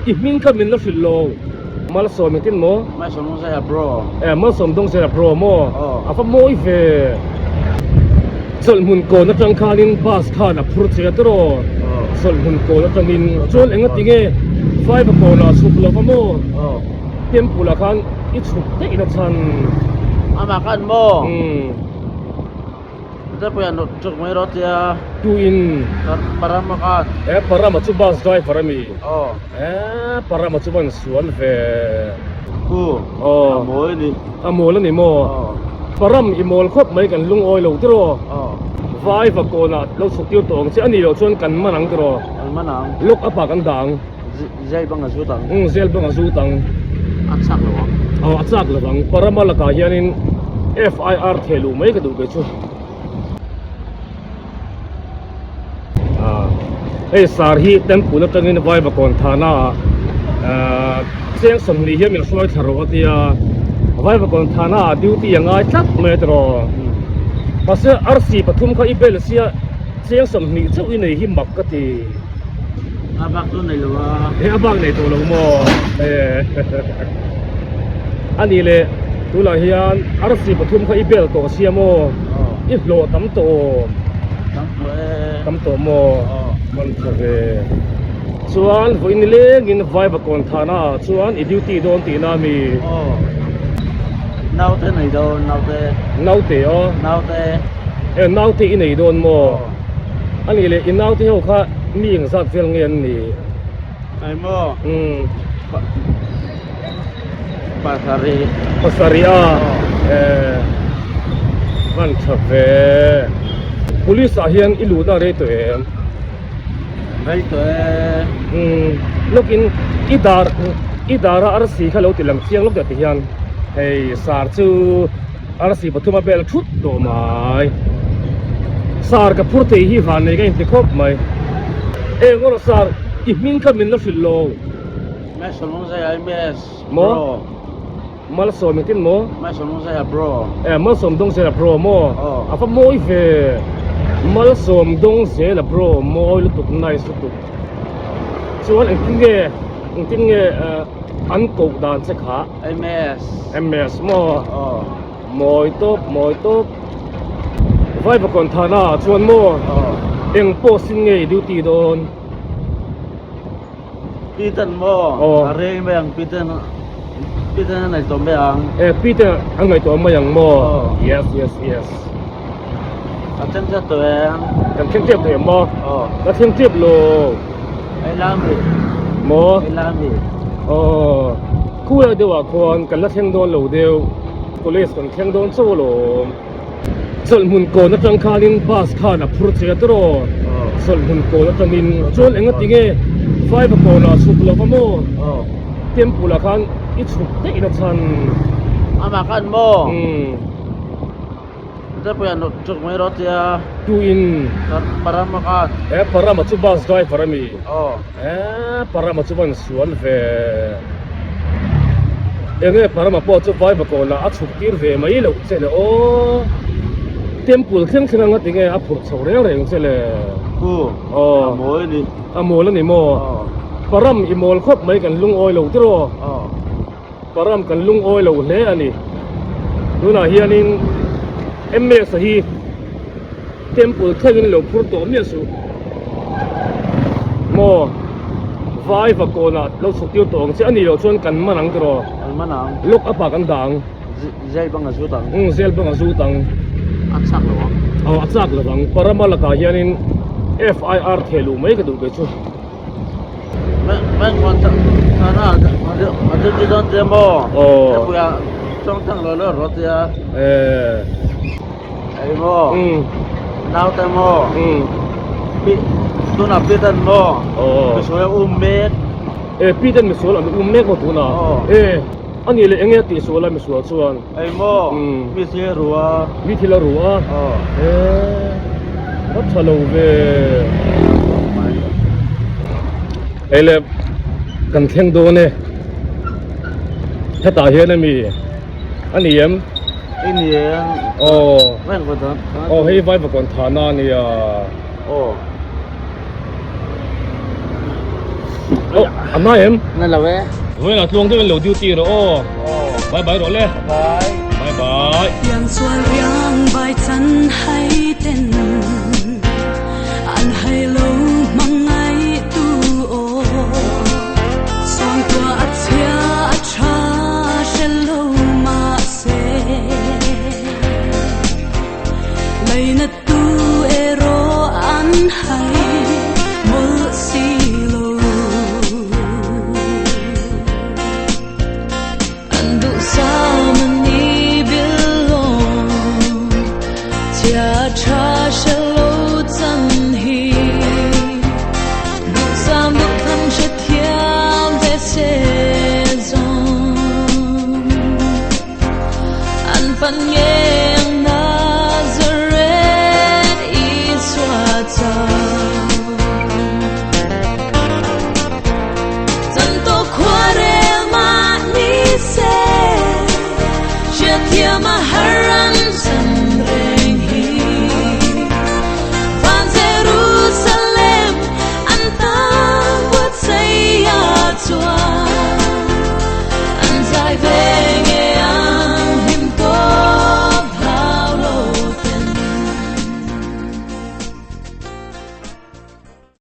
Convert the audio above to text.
I hming kha min la hrilh lo. Malsawm engtin maw? Malsawm Dawngzela bro. Eh Malsawm Dawngzela bro maw? Aw. A va mawi ve. Chawlhhmun kawn atang khanin bus khan a phur che a tiraw? Aw. Chawlhhmun kawn atangin chuan engati nge Vaiva kawnah chhuk lo va maw? Aw. Temple ah khan i chhuk daih na chhan. Amah khan maw? Umm. Zepui an chuk mai rawh tia. Tu in. Parama khan. Eh Parama chu bus driver a mi. Aw. Eh Parama chu van sual ve. Pu. Aw. A mawl a ni. A mawl a ni maw? Aw. Param i mawl khawp mai kan lungawi lo tiraw. Aw. Vai va kawnah lo chhuk tir tawh ang che a nih loh chuan kan man ang tiraw. Kan man ang. Lock up ah kan dah ang. Zel bang a zut ang. Umm zel bang a zut ang. A chak lo ang. Aw a chak lo ang. Parama lakah hianin FIR theh luh mai ka duh kei chu. Ah hei sar hi temple atangin Vaivakawn thana ah cheng 20 hian min hruai thla rawh a tia. Vaivakawn thana ah duty a ngai tlat mai a tiraw. Mahse arsi pathum kha i bel sia cheng 20 chauh i nei hi mak ka ti. A bak chu nei lo a. He a bak nei tawh lo maw? A nih leh tunah hian arsi pathum kha i bel tawh sia maw? I hlawh tam tawh awm. Tam tawh e. Tam tawh maw? Man tha ve. Chuan vawiin nilengin Vaivakawn thana ah chuan i duty dawn tihna a mi? Aw. Naute nei dawn, naute. Naute aw? Naute. E naute i nei dawn maw? A nih leh i naute ho kha mi engzat vel nge an nih? Ai maw? Umm. Pasarih. Pasarih a? Eh. Hman tha ve. Police ah hian i luhna rei tawh em? Rei tawh e. Umm. Lawkin i dar i dara arsi kha lo ti lang chiang lawk deuh ti hian hei sar chu Arsi pathum a bel thut tawh mai. Sar ka phur thei hi van nei ka inti khawp mai. Eng rawh sar i hming kha min la hrilh lo. Malsawm MS Maw? bro. Malsawm engtin maw? Malsawm Dawngzaia bro. Eh Malsawm Dawngzela bro maw? Aw. A va mawi ve. Malsawm Dawngzela bro mawi lutuk nice lutuk. Chuan engtin nge engtin nge an koh dan che kha? MS. MS maw? Aw. Mawi tawp, mawi tawp. Vaivakawn thana ah chuan maw? Aw. Eng post in nge i duty dawn? Piten maw? Aw. A reng mai ang Piten Piten a ngaihtuah mai ang. Eh Piten a ngaihtuah mai ang maw? Aw. Yes, yes, yes. A thleng tep tawh em? Kan thleng tep tawh em maw? Aw. Ka thleng tep lo. Ei la mi. Maw? Ei la mi. Aw. Khulai deuh ah khuan kan la thleng dawn lo deuh. College kan thleng dawn chauh alawm. Chawlhhmun kawn atang khanin bus khan a phur che a tiraw? Aw. Chawlhhmun kawn atangin chuan engati nge Vaiva kawnah chhuk lo va maw? Aw. Temple ah khan i chhuk daih na chhan. Amah khan maw? Umm. Zepui an chuk mai rawh tia. Tu in. Parama khan. Eh Parama chu bus driver a mi. Aw. Eh Parama chu van sual ve. Enge Parama pawh chu Vaivakawn ah a chhuk tir ve mai loh che le aw. Temple thleng thleng anga tinge a phurh chho reng reng che le. Pu. Aw. A mawl a ni. A mawl a ni maw? Aw. Param i mawl khawp mai kan lungawi lo tiraw? Aw. Param kan lungawi lo hle a ni. Tunah hianin MS-a hi temple thlengin lo phur tawh miah suh. Maw Vaiva kawnah lo chhuk tir tawh ang che a nih loh chuan kan man ang tiraw? Kan man ang. Lock up ah kan dah ang. Zel bang a zut ang. Umm zel bang a zut ang. A chak lo ang. Aw a chak lo ang. Parama lakah hianin FIR theh luh mai ka duh kei chu. E Piten misual an um mek maw tunah e ani leh enge tih sual a misual chuan Mi thil a ru a mi thil a ru a e a tha lo ve hei le kan thleng dawn e hetah hian ami a ni em aw aw hei Vaivakawn thahna a nia. Oh, a nai em? Na lo e. Vawiinah tluang deuhin lo duty rawh aw. Bye bye rawh le. Bye. Bye bye. Piang sual riang vai chan hai ten an hai lo hmangai tu aw Suang tua a chhia a tha hre lo mahse Leina tu erawh an hai mawlh si lo. An duhsam an ni bil lawng, chia tha hre lo chan hi. Duhsam duhthlam hrethiam ve se zawng. An pan nge ang Nazareth Isua chau. Chan tawh khuarel mah ni se, hriatthiam a har an chan reng hi. Van Jerusalem an tan buatsaih a chuan.